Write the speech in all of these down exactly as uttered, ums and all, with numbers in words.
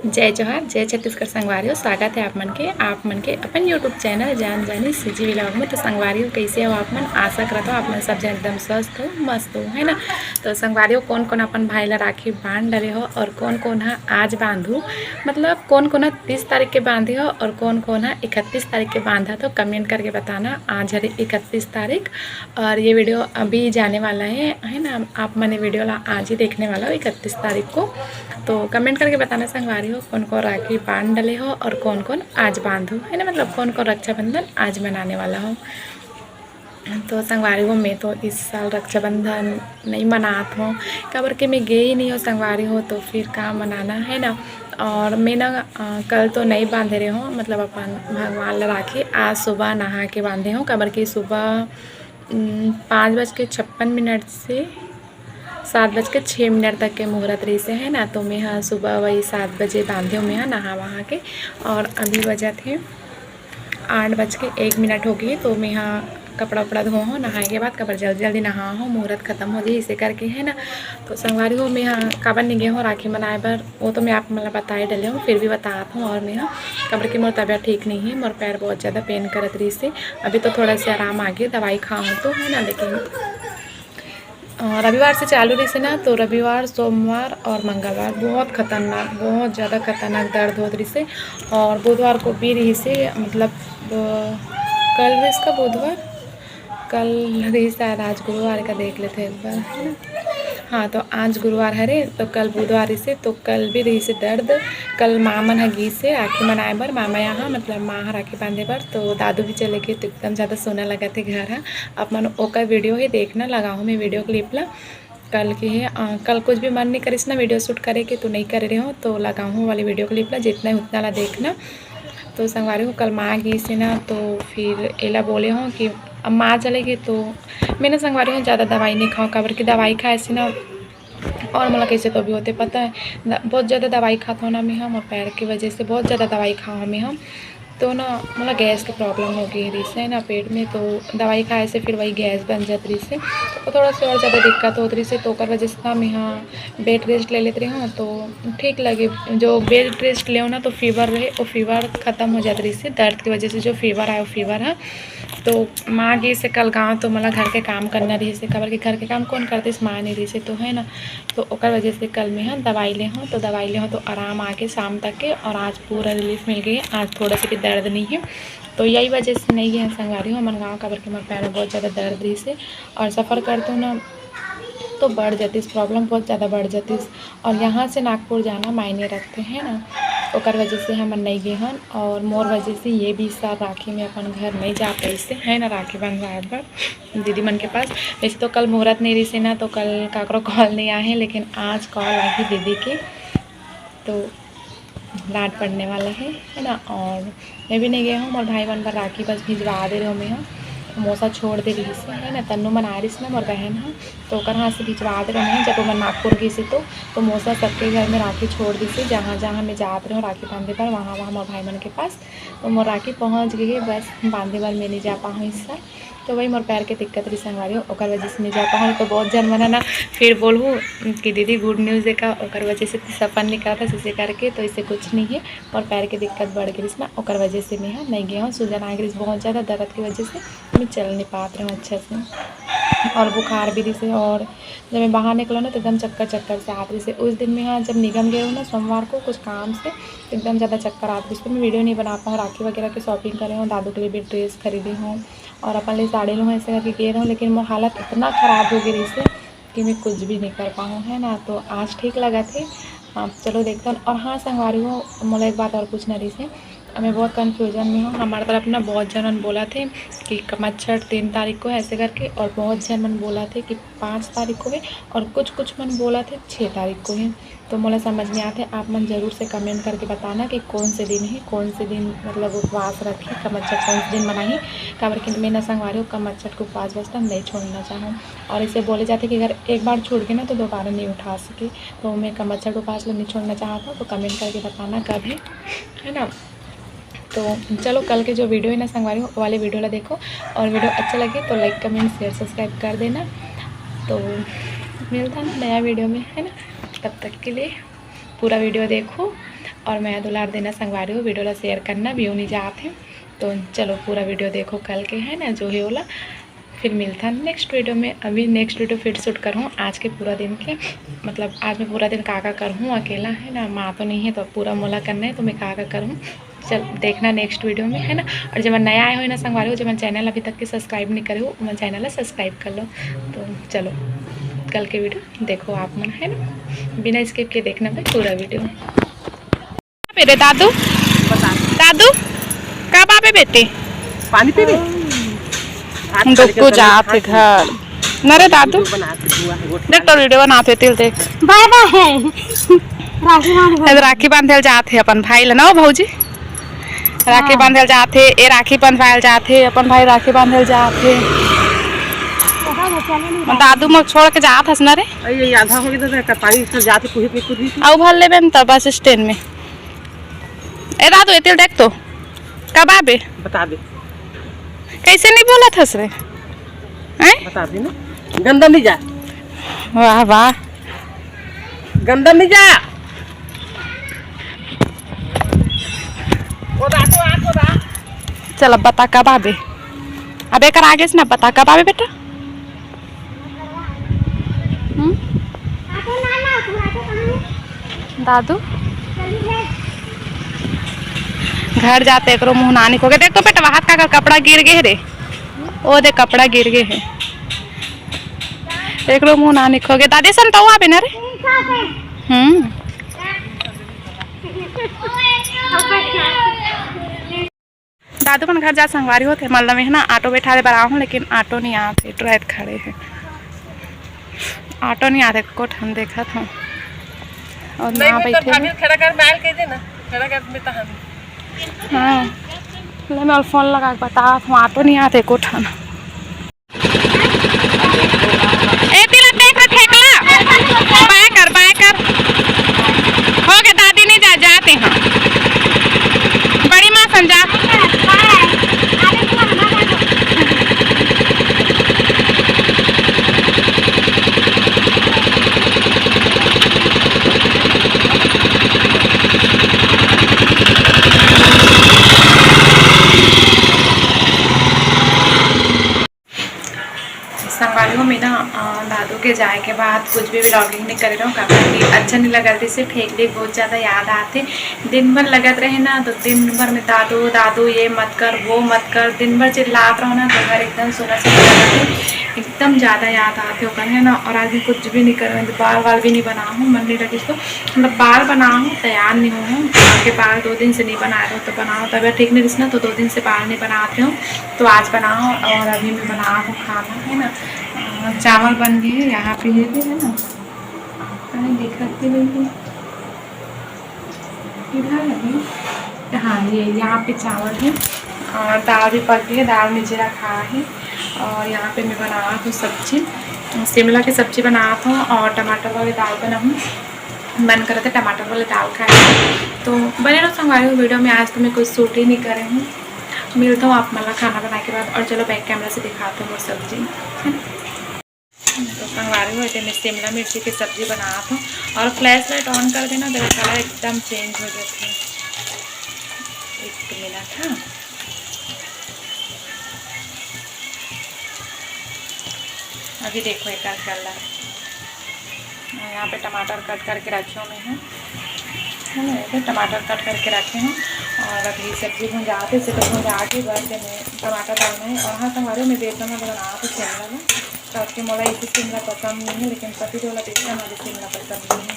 जय जोहार, जय छत्तीसगढ़ संगवारी हो। स्वागत है आप मन के, आप मन के अपन YouTube चैनल जान जानी सीजी व्लॉग में। तो संगवारी हो, कैसे हो आप मन? आशा करत हो आप मन सब जन एकदम स्वस्थ हो, मस्त हो, है ना? तो संगवारी हो, कौन कौन अपन भाई ला राखी बांध डरे हो और कौन कौन हा आज बांधू, मतलब कौन कौन हा तीस तारीख के बांधे हो और कौन कौन हा इकतीस तारीख के बांधा, तो कमेंट करके बताना। आज हरे इकतीस तारीख और ये वीडियो अभी जाने वाला है, है ना? आप मन ये वीडियो ला आज ही देखने वाला हो इकतीस तारीख को। तो कमेंट करके बताना संगवारी हो, कौन कौन राखी बांध डले हो और कौन कौन आज बांधू, है ना? मतलब कौन कौन रक्षाबंधन आज मनाने वाला हो। तो संगवारी हो, मैं तो इस साल रक्षाबंधन नहीं मनात हूँ, काबर कि मैं गई ही नहीं हूँ संगवारी हो, तो फिर का मनाना, है ना? और मैं ना, अ, कल तो नहीं बांधे रहे हूँ, मतलब अपन भगवान ला राखी। आज सुबह नहा के बांधे हूँ, काबर कि सुबह, उम, पाँच बज के छप्पन मिनट से सात बज के छः मिनट तक के मुहूर्त रहिसे, है ना? तो मैं हा सुबह वही सात बजे बांधे हूँ, मैं हा नहा वहा के। और अभी बजत हे आठ बज के एक मिनट हो गई, तो मैं हा कपड़ा उपड़ा धो हूँ नहाए के बाद, काबर जल्दी जल्दी नहा हूँ, मुहूर्त खत्म हो जाए इसे करके, है ना? तो संगवारी हो, मैं हा काबर नहीं गए हूँ राखी मनाए बर, वो तो मैं आप मन ला बताए डले हूँ, फिर भी बतात हूँ। और मैं हा, काबर कि मोर तबीयत ठीक नहीं है, मोर पैर बहुत ज़्यादा पेन करत रहिसे। अभी तो थोड़ा सा आराम आ गया, दवाई खाऊँ तो, है ना? लेकिन अ, रविवार से चालू रहिसे ना, तो रविवार, सोमवार और मंगलवार बहुत खतरनाक, बहुत ज़्यादा खतरनाक दर्द होत रहिसे। और बुधवार को भी रहिसे, मतलब, अ, कल रहिस का बुधवार, कल रहिस शायद, आज गुरुवार का देख लेते हैं एक बार, है ना? हाँ, तो आज गुरुवार हरे, तो कल बुधवार रहिसे, तो कल भी रहिसे दर्द। कल माँ मन ह गीसे राखी मनाए बर, मामा यहाँ, मतलब माँ ह राखी बांधे बर, तो दादू भी चले गए, तो एकदम ज़्यादा सुना लगत हे घर ह। आप मन ओकर वीडियो ही देखना, लगाहूँ मैं वीडियो क्लिप ला। कल के हे, अ, कल कुछ भी मन नहीं करिस ना वीडियो शूट करे के, तो नहीं करे रहे हो, तो लगाहूँ वाली वीडियो क्लिप ला, जितना है उतना ला देखना। तो संगवारी हो, कल माँ गई से ना, तो फिर एला बोले हो कि अब माँ चले गई, तो मैं ना संगवारी हो ज़्यादा दवाई नहीं खाऊँ, काबर कि दवाई खाए से ना और मोला कैसे तो भी होते पता है, द-, बहुत ज़्यादा दवाई खात हूँ ना मैं हम, और पैर की वजह से बहुत ज़्यादा दवाई खाऊँ मैं हम। तो ना मोला गैस के प्रॉब्लम हो गई रहिस है ना पेट में, तो दवाई खाए से फिर वही गैस बन जात रहिस है, तो थोड़ा सा और ज़्यादा दिक्कत होत रहिस है, तो ओकर वजह से ना मैं हाँ बेड रेस्ट ले लेत रही हूँ, तो ठीक लगे। जो बेड रेस्ट ले ना तो फीवर रहे, वो फीवर ख़त्म हो जात रहिस है, दर्द की वजह से जो फीवर आए वो फीवर है। तो माँ गे से कल गाँव, तो मोला घर के काम करना रहिस है, काबर कि घर के काम कौन करते, माँ नहीं रहिस है, तो है ना। तो ओकर वजह से कल मैं हाँ दवाई ले हूँ, तो दवाई ले हूँ तो आराम आके शाम तक के, और आज पूरा रिलीफ मिल गई है, आज थोड़ा सा भी दर्द नहीं है। तो यही वजह से नहीं गए हैं संगवारी हो हमन गाँव, काबर कि मोर पैर में बहुत ज़्यादा दर्द रहिस है, और सफ़र करते हो ना तो बढ़ जातीस, प्रॉब्लम बहुत ज़्यादा बढ़ जातीस। और यहाँ से नागपुर जाना मायने रखते हैं ना, ओकर वजह से हमन नहीं गए हन। और मोर वजह से ये भी साल राखी में अपन घर नहीं जा पाइस है ना, राखी बंधवाए बर दीदी मन के पास। वैसे तो कल मुहूर्त नहीं रहिस है ना, तो कल काकरो कॉल नहीं आए है, लेकिन आज कॉल आही दीदी के, तो डांट पड़ने वाला है, है ना। और मैं भी नहीं गए हूँ, मोर भाई मन बर राखी बस भिजवा दे रहे हूँ मैं ह। मौसा छोड़ दे रहिस है, है ना, तन्नू मन आ रहिस ना मोर बहन ह, तो ओकर हाथ से भिजवा दे रहे हैं। जब ओमन नागपुर गइस तो, तो मौसा सबके घर में राखी छोड़ दिस, जहाँ जहाँ मैं जात रहे हूँ राखी बांधे बर, वहाँ वहाँ मोर भाई मन के पास। तो मोर राखी पहुँच गई है, बस बांधे बर मैं नहीं जा पाऊँ इस साल। तो वही मोर पैर के दिक्कत रही संगवारी हो, ओकर वजह से नहीं जा पाऊँ। तो बहुत झन मन है ना फिर बोलहूँ कि दीदी गुड न्यूज़ देखा, ओकर वजह से सफर निकला था इसे करके, तो इसे कुछ नहीं है। और पैर के दिक्कत बढ़ गई ना, ओकर वजह से मैं हाँ नहीं गया हूँ। सूजन आ गई बहुत ज़्यादा दर्द की वजह से, मैं चल नहीं पात रही हूँ अच्छा से, और बुखार भी रही से। और जब मैं बाहर निकला ना तो एकदम चक्कर चक्कर से आत रही से। उस दिन मैं हाँ जब निगम गए हूँ ना सोमवार को कुछ काम से, तो एकदम ज़्यादा चक्कर आत रही से। मैं वीडियो नहीं बना पाऊँ, राखी वगैरह की शॉपिंग करे हूँ, दादू के लिए भी ड्रेस खरीदी हूँ और अपन लिए साड़ी लूँ, ऐसे करके गए रहूँ, लेकिन मोर हालत इतना ख़राब हो गई रही से कि मैं कुछ भी नहीं कर पाऊँ, है ना। तो आज ठीक लगा थे। आप चलो देखते हैं। और हाँ संगवारी हो, मोला एक बात और पूछना रही से, मैं बहुत कन्फ्यूजन में हूँ। हमारे तरफ ना बहुत जन मन बोला थे कि कमच्छट तीन तारीख को है ऐसे करके, और बहुत जन मन बोला थे कि पाँच तारीख को है, और कुछ कुछ मन बोला थे छः तारीख को है। तो मोला समझ नहीं आते, आप मन जरूर से कमेंट करके बताना कि कौन से दिन है, कौन से दिन मतलब उपवास रखी, कमच्छट कौन से दिन मनाही। काबर कि मैं ना संगवारी हो कमच्छट के उपवास बस नहीं छोड़ना चाहूँ। और इसे बोले जाते कि अगर एक बार छूट गए ना तो दोबारा नहीं उठा सके। तो मैं कमच्छट उपवास ला नहीं छोड़ना चाहता हूँ, तो कमेंट करके बताना कब है, है ना। तो चलो कल के जो वीडियो है ना संगवारी हो, वाले वीडियो ला देखो, और वीडियो अच्छा लगे तो लाइक कमेंट शेयर सब्सक्राइब कर देना। तो मिलता है नया वीडियो में, है ना, तब तक के लिए पूरा वीडियो देखो। और मया दुलार देना संगवारी हो, video ला share करना, view नहीं जात हे। तो चलो पूरा video देखो कल के, है ना, जो हे ओला। फिर मिलथन next video में। अभी next video फिर shoot करहूँ आज के पूरा दिन के, मतलब आज मैं पूरा दिन का का करहूँ अकेला, है ना, माँ तो नहीं है तो पूरा मोला करना है, तो मैं का का करहूँ, चल देखना next video में, है ना। और जेमन नया आए हो ना संगवारी हो, जेमन channel अभी तक के subscribe नहीं करे हो, ओमन channel ला subscribe कर लो। तो चलो कल के video देखो आप मन, है ना, बिना skip के देखना भाई पूरा video। पे रे दादू, दादू, कब आबे बेटी? पानी पीबे? डोकू जात हे घर। न रे दादू, देख तो video बनात हे, तिल देख। बाय बाय। राखी बांध ए राखी बांधे ल जात हे अपन भाई ल, न हो भौजी? राखी हाँ। बांधे ल जात हे, ए राखी बंधवाए ल जात हे, अपन भाई राखी बांधे ल जात हे। दादू मोर छोड़ के जात हस न रे? अरे, ये आधा हो गया, तो पानी सब जात हे, कुही पे कुही। अउ भर लेबे न त बस stand में। ए दादू, एती ल देख तो, कब आबे? बता दे। कैसे नहीं बोलत हस रे? हैं? बता दे ना। गंदा नहीं जा। वाह, वाह। गंदा नहीं जा। चल, अब बता, कब आबे? अब एकर आगे से ना बता, कब आबे बेटा? हम्म? दादू, घर जाते एकरो मुंह नानिक हो गए। देख तो बेटा, हाथ का कपड़ा गिर गए रे, ओ दे कपड़ा गिर गए है, एकरो मुंह नानिक हो गए। दादी सन तो आबे ना रे। हम्म। दादू मन घर जा संगवारी होथे, मतलब मैं ना auto बैठा दे बर आहूँ, लेकिन auto नहीं आत हे, टुरायत खड़े हे, auto नहीं आत हे, एको ठन देखत हूँ। और नहीं, ना मैं तो बैठे भाभी हैं। खड़ा कर, मैं कह देना, खड़ा कर, मैं तो हम। हाँ, ले मैं phone लगा के बतात हूँ, auto नहीं आत हे, एको ठन। एती ला देख रे ठेकला, बाय कर, बाय कर। हो गे दादी, नहीं जा, जाते हैं। बड़ी माँ सन जा। संगवारी हो, मैं ना, अ, दादू के जाए के बाद कुछ भी vlogging नहीं करे रहूँ, काबर कि अच्छा नहीं लगत रहिसे, ठेकली बहुत ज़्यादा याद आते। दिन भर लगत रहे ना, तो दिन भर में दादू, दादू, ये मत कर, वो मत कर, दिन भर चिल्लात रहो ना, तो घर एकदम सूना सूना लगत हे, एकदम ज़्यादा याद आते ओकर, है ना। और आज मैं कुछ भी नहीं करे हूँ, बाल वाल भी नहीं बना हूँ, मन नहीं लगिस तो, मतलब बाल बना हूँ, तैयार नहीं हूँ, आपके बाल दो दिन से नहीं बना रहे हो, तो बनाओ, तबियत ठीक नहीं रहिस ना, तो दो दिन से बाल नहीं बनाते हूँ। तो आज बनाओ, और अभी मैं बना हूँ खाना, है ना। अ, चावल बन गए, यहाँ पे ये भी है ना, अरे देखत भी नहीं है। इधर है ये। हाँ, ये यहाँ पे चावल है और दाल भी पक गई है, दाल नीचे रखा है। और यहाँ पे मैं बना हूँ सब्जी, शिमला की सब्जी बना हूँ और टमाटर वाली दाल बना हूँ। मन करत हे टमाटर वाली दाल खाए, तो बने रहो संगवारी हो video में। आज तो मैं कुछ shoot ही नहीं करे हूँ, मिलता हूँ आप मन ला खाना बनाए के बाद। और चलो back camera से दिखाता हूँ वो सब्जी, है ना। तो संगवारी हो, मैं शिमला मिर्ची की सब्जी बनात हूँ और flash light on कर देना, देखो colour एकदम change हो जाती है। एक minute, हाँ, अभी देखो एक colour। यहाँ पे टमाटर cut करके रखे हुए हैं, है ना, ये टमाटर cut करके रखे हैं। और अभी सब्जी भुंजाते, इसे तो भुंजा के बाद में टमाटर डालना है। और हाँ, संगवारी हो, मैं बेसन वाला बना तो शिमला में, तो आपके मोला इसी शिमला पसंद नहीं है, लेकिन पति देव ला बेसन वाली शिमला पसंद नहीं है,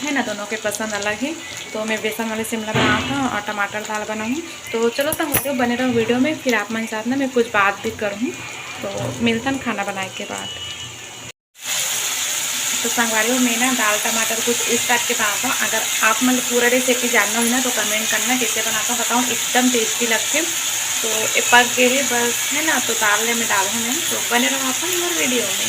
है ना, दोनों के पसंद अलग है। तो मैं बेसन वाली शिमला बनात हूँ और टमाटर दाल बनाऊँ। तो चलो संगवारी हो, बने रहो video में, फिर आप मन साथ ना मैं कुछ बात भी करूँ। तो मिलतन खाना बनाए के बाद। तो संगवारी हो, मैं ना दाल टमाटर कुछ इस type के बनाता हूँ। अगर आप मन पूरा recipe जानना हो ना, तो comment करना, कैसे बनाता हूँ बताऊँ, एकदम tasty लगते। तो ये पक गए है बस, है ना, तो दाल ले मैं डालूँ मैं, तो बने रहो आप मोर video में।